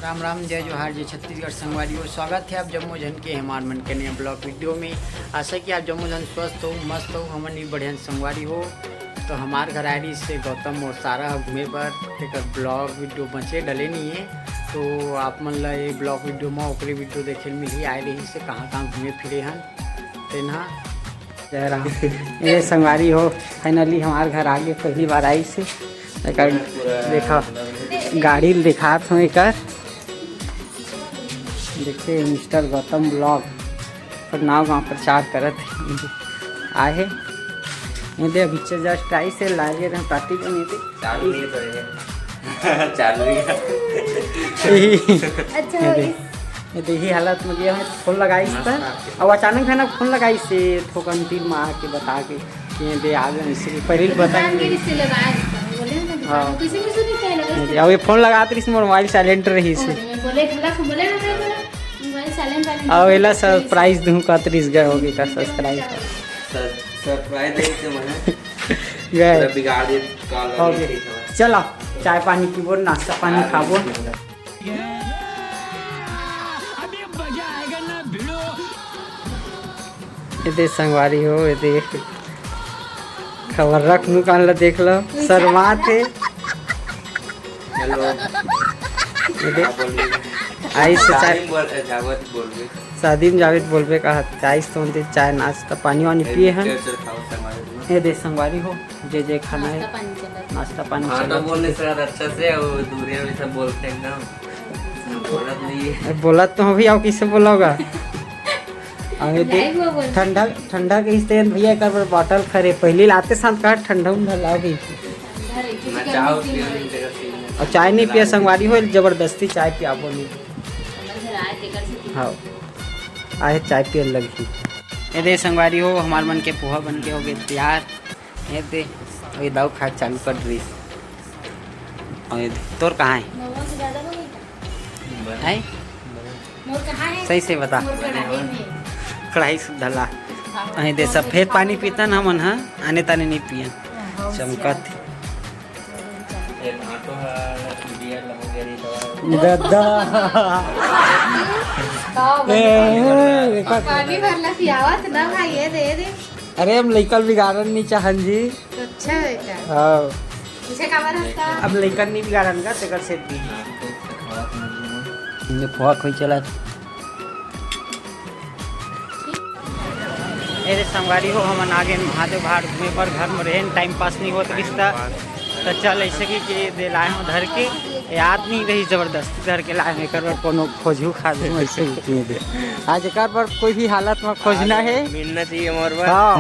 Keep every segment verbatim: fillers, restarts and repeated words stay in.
राम राम, जय जोहार, जय छत्तीसगढ़ संगवारी हो। स्वागत है आप जम्मो झन के हमार मन के नया ब्लॉग वीडियो में। आशा कि आप जम्मो झन स्वस्थ हो, मस्त हो, हमन भी बढ़िया संगवारी हो। तो हमार घर आए रहिस हे गौतम और सारा ह घूमे बर, तेकर ब्लॉग वीडियो बचे डले नहीं है। तो आप मन ला ये ब्लॉग वीडियो में ओकरे वीडियो देखे ल मिलही, आए रहिस हे कहाँ कहाँ घूमे फिरे हन तेन ह। जय राम। ये संगवारी हो, फाइनली हमार घर आगे, पहली बार आइस हे। एकर देखा, गाड़ी ल दिखात हूँ एकर। देखिए मिस्टर गौतम ब्लॉग पर नाव गाँव प्रचार करत हे। आए हे। ये दे अभी जस्ट आइस हे, लागे रहे पार्टी बने थे। चालू नहीं तो है। चालू ही है। अच्छा, ये दे। इस ये देखी हालत में गया है, फोन लगाइस त, अब अचानक है ना फोन लगाइस हे, थोकन तीन माह के बता के कि ये दे आ गए, इससे पहले ही बता दुकान के के। रिश्ते लगाए हैं, बोले हैं ना, दुकान हाँ। में किसी, किसी ने क्या लगा ये दे, अब ये फोन लगात रहिस, मोर मोबाइल साइलेंट रहिस हे। और मैं बोले, बोला, बोले ना, मैं बोला, मोबाइल साइलेंट, साइलेंट अब एला रखो। सरप्राइज दूँ का, तीस गए होगे का सब्सक्राइब। सर-, सरप्राइज दे के मना। गए। पूरा बिगाड़ दे, काल हो लगे, गए। ठीक है। चला, चाय पानी पीबो, नाश्ता पानी हाँ, खाबो। ठीक है। ये दे संगवारी हो, ये दे खबर रख मुकान ला देख लो, शर्मात हे। हेलो। ये दे। हाँ, बोल रही है। आइस हे चाय। शादी में बोल, जावत बोल रही। शादी में जावत बोलबे का, आइस तो दे चाय नाश्ता पानी वानी पिए हन। चल, चल, खाओ, संगवारी हो। ये दे संगवारी हो, जे जे खाना है, नाश्ता पानी चलत। नाश्ता पानी हाँ, तो चलत। बोलने सर अच्छा से, वो दूरिया में सब बोलते हैं एकदम। बोलत नहीं है। अरे बोलत तो हूँ भैया, किससे बोला होगा? अबे देख, नहीं, वो बोलते ठंडा, ठंडा के इस तेन भैया एक बार बॉटल खरे, पहले लाते साथ कहा ठंडा उंडा ला भी। ठंडा रही, किसी ना गर्मी चाहो, फील पियो नहीं। नहीं, तेरा फील नहीं। और चाय नहीं पिया संगवारी हो, जबरदस्ती चाय पियाबो नहीं। समझ में आए, तेकर से पी। हाँ, आए चाय पिए लगी। ये दे संगवारी हो, हमार मन के पोहा बन के हो गए तैयार। ये दे, अभी दाऊ खाए चालू कर रही। और ये दे, तोर कहाँ है? नौवा से ज्यादा हो गई क्या? है? मोर कहाँ है? सही से बता। मोर कढ़ाई में। कढ़ाई से धला। हाँ, अहे दे, तो सफेद पानी पानी पीतन हमन ह, आने ताने नहीं पियन। हाँ, हाँ, चमकत। ये भाटो है, बियर लगा के रही तो। गद्दा। का ए, बोले? ए, ए, का पानी भरला पियावत ना भाई, ये दे, ये दे। अरे हम लइका बिगाड़न नहीं चाहन जी। तो अच्छा है क्या? हाँ। पीछे का बार हंसता? अब लइका नहीं बिगाड़न का, तेकर से भी। ये पोहा खोई चला। ए रे संगवारी हो, हमन आगे महादेव घाट घूमे बर। घर में रहेन, टाइम पास नहीं होत रिश्ता, तो चल ऐसे कि, कि दे लाए हो धर के, याद नहीं रही, जबरदस्ती धर के लाए हो। एकर बर कोनो खोजू खाजू ऐसे ही किए दे। आज एकर बर कोई भी हालत में खोजना है। मिलना चाहिए मोर बर। हाँ।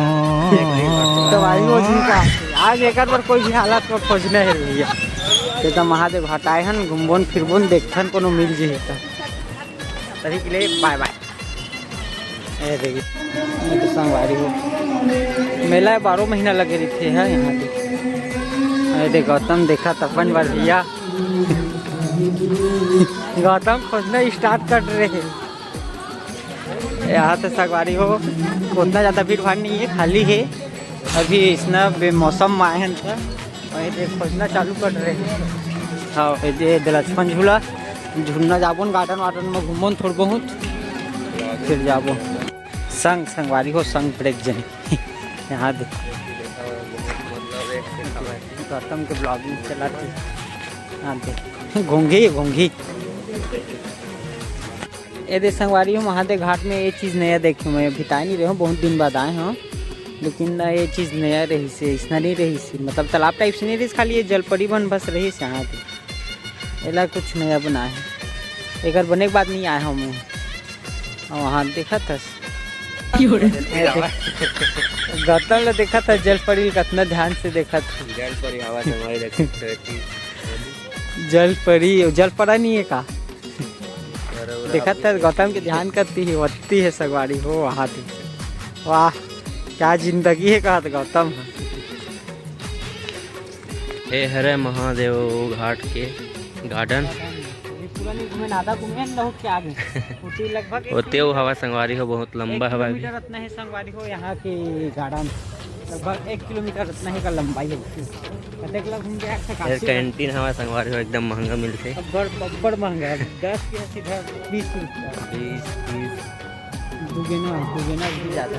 तो भाई वो जी का, आज एकर बर कोई भी हालत में खोजना है भैया। ये तो महादेव घाट आए हन, घूमबोन फिरबोन, देखथन कोनो मिल जी तो। तभी के लिए बाय बाय। ए देखिए, ये तो संगवारी हो। मेला बारह महीना लगे रहिथे है यहाँ पे। अरे देख, गौतम देखा त अपन बर भैया। गौतम खोजना स्टार्ट कर रहे हैं। यहाँ तो संगवारी हो, उतना ज़्यादा भीड़ भाड़ नहीं है, खाली है। अभी इसना बेमौसम में आए हैं तो और ये खोजना चालू कर रहे हैं। हाँ, ये दे लक्ष्मण झूला, झूलना जाबो न गार्डन वार्डन में घूमो न थोड़ बहुत, फिर जाबो। संग संगवारी हो, संग ब्रेक जनी। यहाँ दे। गौतम के ब्लॉगिंग चला थे। यहाँ दे। घोंघी, घोंघी। ए दे संगवारी हो, महादेव घाट में ये चीज़ नया देखे मैं, अभी ताय नहीं रहे हो, बहुत दिन बाद आए हो, लेकिन ना ये चीज़ नया रही से, इसना नहीं रही से, मतलब तालाब टाइप से नहीं रही, खाली ये जलपरी बन बस रही से। हाँ, एला कुछ नया बनाए है, एकर बने के बाद नहीं आए हो मैं। और वहाँ देखत हस, गौतम ला देखत हस, जलपरी ल कितना ध्यान से देखत हस। जलपरी हवा से हमारी रखी। जलपरी, जलपरा नहीं है का? देखत है गौतम के ध्यान करती ही, वत्ती है सगवारी हो वहाँ थी। वाह, क्या जिंदगी है, कहत गौतम। हे हरे महादेव घाट के गार्डन। अभी पूरा नहीं घूमे, आधा घूमे, हम लोग के आगे। ओती लगभग एक ओते वो हवा संगवारी हो, बहुत लंबा एक हवा अभी। किलोमीटर इतना है संगवारी हो यहाँ के गार्डन। लगभग एक किलोमीटर उतना ही का लंबाई है। कतेक ला घूम के आए थे यार, काशी? कैंटीन हमारे संगवारी हो एकदम महंगा मिलथे। अब्बड़, अब्बड़ महंगा है, दस के सीधा बीस रुपया। बीस, तीस। दुगेना, दुगेना भी ज़्यादा।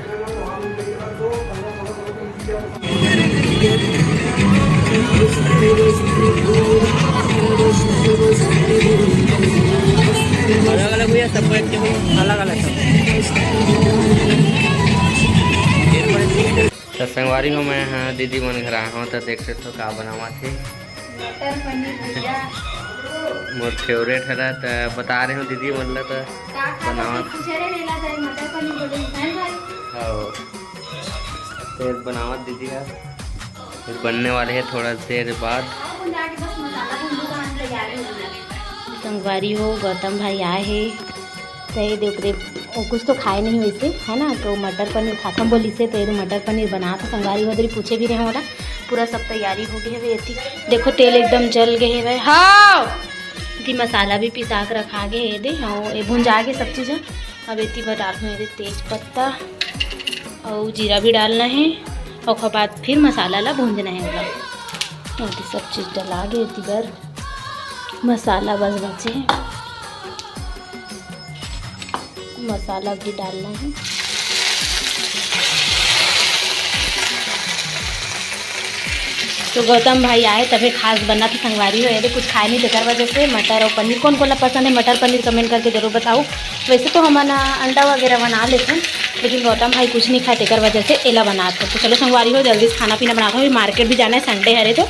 अलग अलग भैया, सबको एक अलग अलग सब। त संगवारी हो, मैं ह दीदी मन घर आए हों, त देख सकथो का बनावत हे। मटर पनीर भैया। मोर फेवरेट हरा, त बता रहे हों दीदी मन ला, त का खा बनावत। पूछे रहे, लेला जाए मटर पनीर बोले, है भाई? हाँ, त बनावत दीदी ह, फिर बनने वाले हैं थोड़ा देर बाद। अब जाके बस मसाला भून के तैयारी हो गई। संगवारी हो, गौतम भाई आए हे, त ये दे ओकरे, वो कुछ तो खाए नहीं वैसे, है ना, तो मटर पनीर खाथम बोलिस हे, त ये दे मटर पनीर बनात हे। संगवारी हो, दरी पूछे भी रहे मोला, पूरा सब तैयारी हो गई हवे। एती देखो, तेल एकदम जल गए हवे। हाँ, एती मसाला भी पिसा के रखा गए हे, ये दे, हाँ, ये भुंजा के सब चीज़। अब एती बर डालहूँ ये दे तेज पत्ता अउ जीरा भी डालना है, ओकर बाद फिर मसाला ला भूंजना है ओला। एती सब चीज़ डला गए, एती बर मसाला बस बचे हे, मसाला भी डालना है। तो गौतम भाई आए तभे खास बनत हे संगवारी हो, ये दे कुछ खाए नहीं, तेकर वजह से मटर और पनीर। कौन कौन ला पसंद है मटर पनीर, कमेंट करके जरूर बताओ। वैसे तो हमन अंडा वगैरह बना लेथन, लेकिन गौतम भाई कुछ नहीं खाए, तेकर वजह से एला बनात हे। तो चलो संगवारी हो, जल्दी से खाना पीना बनात हों, अभी मार्केट भी जाना है, संडे हरे तो।